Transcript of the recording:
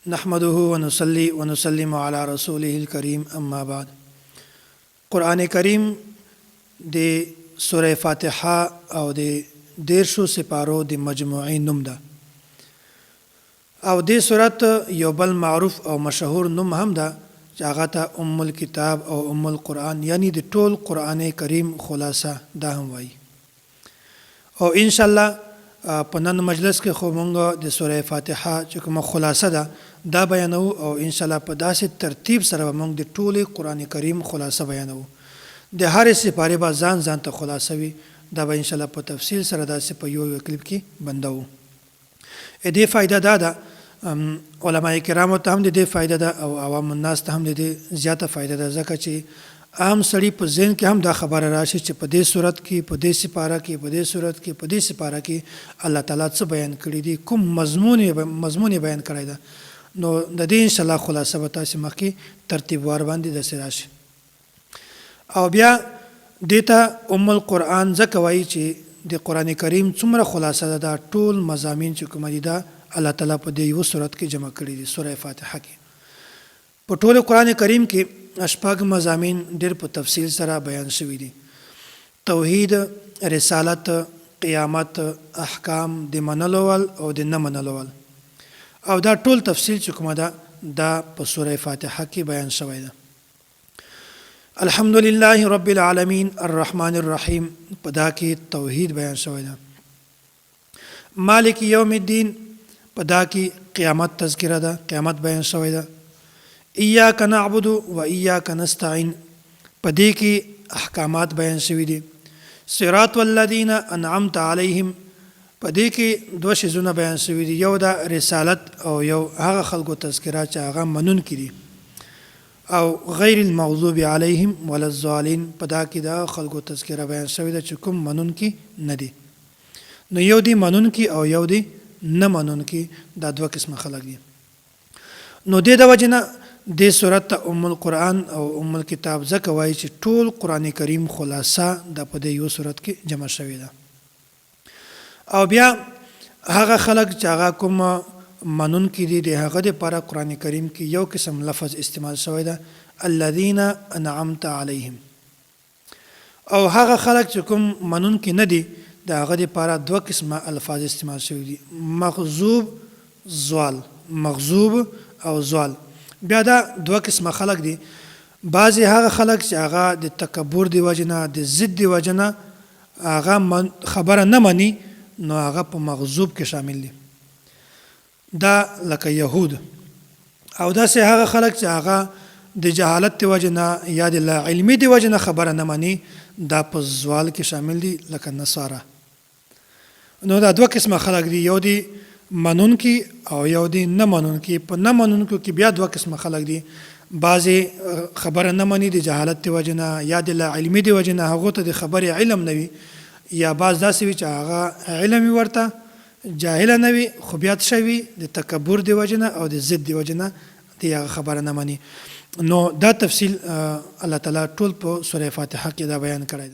نحمده ونصلي ونسلم على رسوله الكريم اما بعد. قرآن کریم د سوره فاتحه او د 30 سپارو د مجموعې نوم ده، او دې سورت یو بل معروف او مشهور نوم هم ده چې هغه ته ام الکتاب او ام القرآن، یعنی د ټول قرآن کریم خلاصه دا هم وایي. او ان شاء الله په نن مجلس کې خو مونږ د سوره فاتحه چې کومه خلاصه ده دا بیانوو، او ان شاء الله په داسې ترتیب سره به مونږ د ټولې قرآن کریم خلاصه بیانوو. د هرې سپارې به ځان ځان ته خلاصه وي، دا به ان شاء الله په تفصیل سره داسې په یو یو کلیپ کې بندوو. دې فائده دا ده، علماء کرامو ته هم د دې فائده ده او عوام الناس ته هم د دې زیاته فائده ده، ځکه چې عام سړي په ذهن کې هم دا خبره راشي چې په دې صورت کې، په دې سپاره کې، په دې صورت کې، په دې سپاره کې الله تعالی څه بیان کړي دي، کوم مضمون یې بیان کړی ده. نو د دې ان شاء الله خلاصه به تاسو مخکې ترتیبوار باندې داسې راشي. او بیا دې ته ام القرآن ځکه وایي چې د قرآن کریم څومره خلاصه ده، دا ټول مضامین چې کومه دي دا الله تعالی په دې یوه سورت کې جمع کړي دي، سوره فاتحه کې. په ټول قرآن کریم کې شپږ مضامین ډېر په تفصیل سره بیان شوي دي: توحید، رسالت، قیامت، احکام د منلو ول او د نه منلو ول. او دا ټول تفصیل چې کومه ده دا په سوره فاتحه کې بیان شوی ده. الحمدلله رب العالمین الرحمن الرحیم، په دا کې توحید بیان شوی ده. مالک یوم الدین، په دا کې قیامت تذکره ده، قیامت بیان شوی ده. ایاک نعبد و ایاک نستعین، په دې کې احکامات بیان شوي دي. صراط الذین انعمت علیهم، په دې کې دوه شیزونه بیان شوي دي، یو دا رسالت او یو هغه خلکو تذکره چې هغه منونکي دي. او غیر المغضوب علیهم ولا الضالین، په دا کې د هغه خلکو تذکره بیان شوې ده چې کوم منونکي نه دي. نو یو دي منونکي او یو دي نه منونکي، دا دوه قسمه خلک دي. نو دې د وجې نه دې سورت ته ام القرآن او ام الکتاب ځکه وایي چې ټول قرآن کریم خلاصه دا په دې یو سورت کې جمع شوې ده. او بیا هغه خلک چې هغه کوم منونکي دي، د هغه دپاره قرآن کریم کې یو قسم لفظ استعمال شوی ده، الذین انعمت علیهم. او هغه خلک چې کوم منونکي نه دي، د هغه دپاره دوه قسمه الفاظ استعمال شوي دي، مغضوب، زوال. مغضوب او زوال، بیا دا دوه قسمه خلک دي. بعضې هغه خلک چې هغه د تکبر د وجې نه، د ضد د وجې نه هغه خبره نه مني، نو هغه په مغضوب کې شامل دي، دا لکه یهود. او داسې هغه خلک چې هغه د جهالت د وجې نه یا د لا علمي د وجې نه خبره نه مني، دا په زوال کې شامل دي، لکه نصارا. نو دا دوه قسمه خلک دي، یو دي منونکي او یو دي نه منونکي. په نه منونکو کې بیا دوه قسمه خلک دي، بعضې خبره نه مني د جهالت د وجې نه یا د لا علمي د وجې نه، هغو ته د خبرې علم نه وي، یا بعض داسې وي چې هغه علم وي ورته، جاهله نه وي، خو بیا څه وي، د تکبر د وجې نه او د ضد د وجې نه دی هغه خبره نه مني. نو دا تفصیل الله تعالی ټول په سوره فاتحه کې دا بیان کړی ده.